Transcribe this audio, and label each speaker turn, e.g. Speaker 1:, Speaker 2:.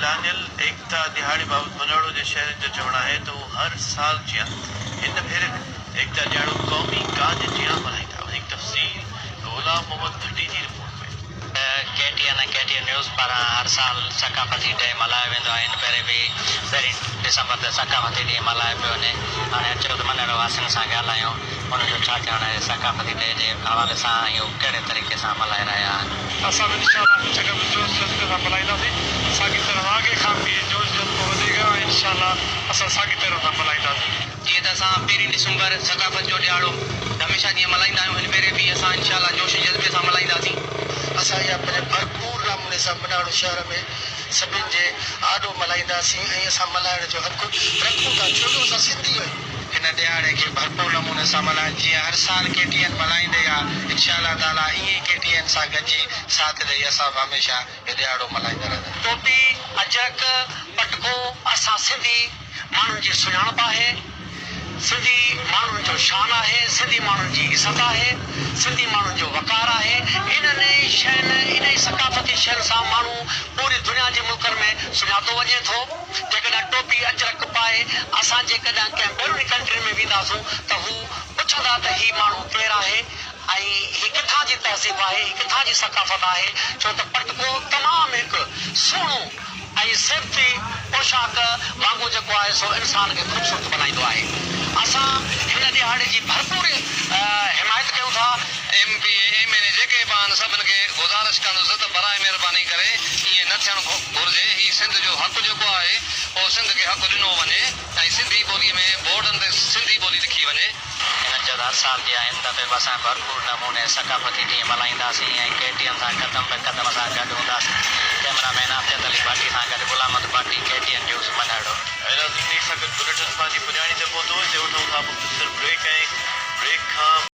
Speaker 1: اعلانيل ايڪتا ڏهاڙي بابت منهڙو جي شهرين جو چوڻ آهي ته هو هر سال جيان هن ڀيري به ايڪتا ڏهاڙو قومي ڪاڄ جيان ملهائيندا. وڌيڪ تفصيل غلام محمد ڀٽي جي report ۾.
Speaker 2: K T N ۽ K T N news پاران هر سال ثقافتي ڊي ملهايو ويندو آهي هن ڀيري به پهرين ڊسمبر تي ثقافتي ڏينهن ملهايو پيو وڃي هاڻي اچو ته منهڙو واسين سان ڳالهايون انهن جو ڇا چوڻ آهي ثقافتي ڊي جي حوالي سان ۽ هو ڪهڙي طريقي سان ملهائي رهيا آهن.
Speaker 3: اسان به انشاء الله هن چڪر به جوش جذبي سان ملهائينداسين ساڳي طرح اڳي کان به جوش جذبو وڌيڪ ۽ انشاء الله اسان ساڳي طرح سان ملهائينداسين.
Speaker 4: جيئن ته اسان پهرين ڊسمبر ثقافت جو ڏهاڙو هميشه جيئن ملهائيندا آهيون هن ڀيري به اسان انشاء الله جوش ۽ جذبي سان ملهائينداسين.
Speaker 5: اسان اها پنهنجي ڀرپور نموني سان مناڙو شهر ۾ سڀن جي آڏو ملهائينداسين ۽ اسان ملهائڻ جو حق رکون ٿا ڇو جو اسان سنڌي آهيون.
Speaker 4: هن ڏهاڙي کي ڀرپور نموني سان ملهائين جيئن هر سال ڪي ٽي اين ملهائيندي آ انشاء الله تعالي ائين ئي ڪي ٽي اين سان گڏجي ساٿ ڏئي اسان به هميشه اهو ڏهاڙو ملهائيندا رهنداسين.
Speaker 6: ٽوپي، اجرڪ، پٽڪو اسان سنڌي ماڻهن جي سڃاڻپ آهي، سنڌي ماڻهن جو شان آهي، سنڌي ماڻهن جي عزت آهي، سنڌي ماڻهن جو وقار آهي، انهن شين، انهي ثقافتي شين سان ماڻهو پوري دنيا جي ملڪن ۾ سڃاتو وڃي ٿو. جيڪڏهن ٽوپي اجرڪ پائي اسان جيڪڏهن ڪنهن بيروني ڪنٽرين ۾ وينداسون ته هو پڇندا ته هي ماڻهو ڪير آهي ۽ هي ڪٿان جي تهذيب آهي، هي ڪٿان جي ثقافت آهي، ڇو ته پٽڪو تمام هڪ سهڻو ۽ سيبتي پوشاڪ وانگون جيڪو آهي سو انسان کي خوبصورت بنائيندو آهي. اسان هن ڏهاڙي جي ڀرپور حمايت ڪيون ٿا.
Speaker 4: M P A, M N A جيڪي به آهن سڀن کي گذارش ڪندس ته برائي مهرباني ڪري ائين نه ٿيڻ گهرجي هي سنڌ جو حق جيڪو آهي اهو سنڌ کي حق ڏنو وڃي ۽ سنڌي ٻولي ۾ بورڊن تي سنڌي ٻولي لکي وڃي.
Speaker 2: هنن چيو ته هر سال جيان هن دفعي به اسان ڀرپور نموني ثقافتي ڏينهن ملهائينداسين ۽ ڪي ٽي اين سان قدم به قدم سان گڏ هونداسين. ڪئميرا مين امجد علي ڀٽي سان گڏ Ghulam Muhammad Bhatti, K T N news, Manhro.
Speaker 1: ۽ ناظرين انهيء سان گڏ بليٽن پنهنجي پڄاڻي تي پهتو. هتي وٺون ٿا مختصر بريڪ ۽ بريڪ کان.